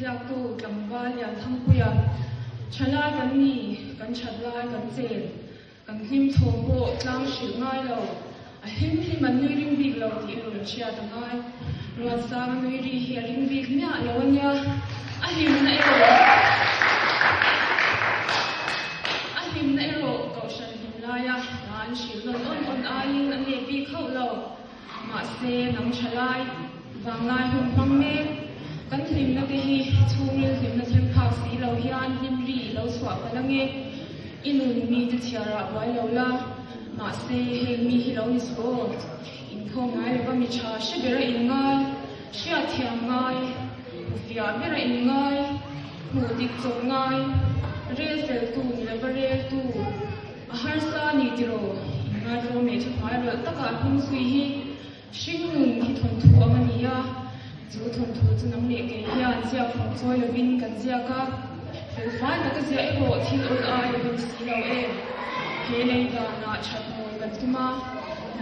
Ziaktu tlangval Lianthangpuia, Thalai kan ni, kan that lai kan chen, kan hlim chhawm pawh tlang hrilh ngai lo, a hlim hlim an nui ring bik lo tih erawh in hriat a ngai. Ruatsanga nui ri hi a ring bik miah lo a nia, a hlimna erawh a hlimna erawh Kohhran hlim laia hla an hrilh nawn awn awn aiin a nep bik hauh lo. Mahse, nang tha lai, vanglai hun hmang mek, kan hlimna te hi chhungril hlimna thleng phak si lo hian hlim ri i lo chhuah palh ange. I nun mi te chhiar ah buai lo la, mahse heng mi hi lo ni suh aw. Inkhawm ngai lova mi tha hre bera in ngai, hriatthiam ngai, hmufiah bera in ngai, hmuh dik chawp ngai, rel fel tu ni lova rel tu, A harsa a ni tiraw? Inngaihtlawm leh thuhmai rawlh taka a hnung zui hi hringnun hi thawnthu ang a ni a, chu thawnthu chu nang leh kei hian ziak fawng chawi lovin kan ziak a, felfai taka ziah erawh thil awl ai a ni si lo em? He lei danah that mawi kan tum a,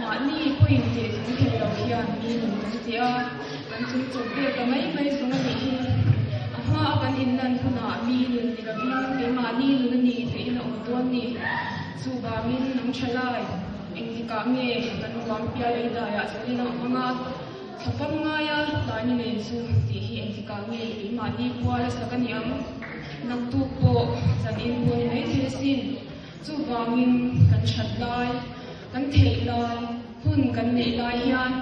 mahni pawhin teh tling thei lo hian mi nun kan ti a, kan chung chawp vel ta mai mai zawng a nih hi. A hmaa kan inlan hunah mi nun ni lovin keimahni nun a ni tih in a awm dawn ni. Chuvangin nang tha lai, engtikah nge kan ruang pial ei daiah zalin a awm anga, thlafam ngaia tlai ni nen chu tih hi engtikah nge keimahni kual a sak a ni ang. Naktuk pawh zan in pawh ni mai thei asin. Chuvangin kan that lai, kan theih lai, hun kan neih lai hian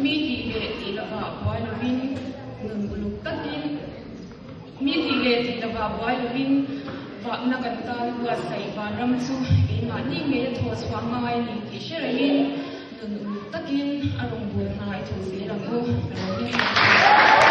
mi tih leh tih lovah buai lovin nun uluk takin mi tih leh tih lovah buai lovin vahna kan tan buatsaih vanram chu keimahni ngei a thaw chhuah ngai a ni tih hre rengin nun uluk takin a rawngbâwl hna i thawk zel ang u. Ka lo ring.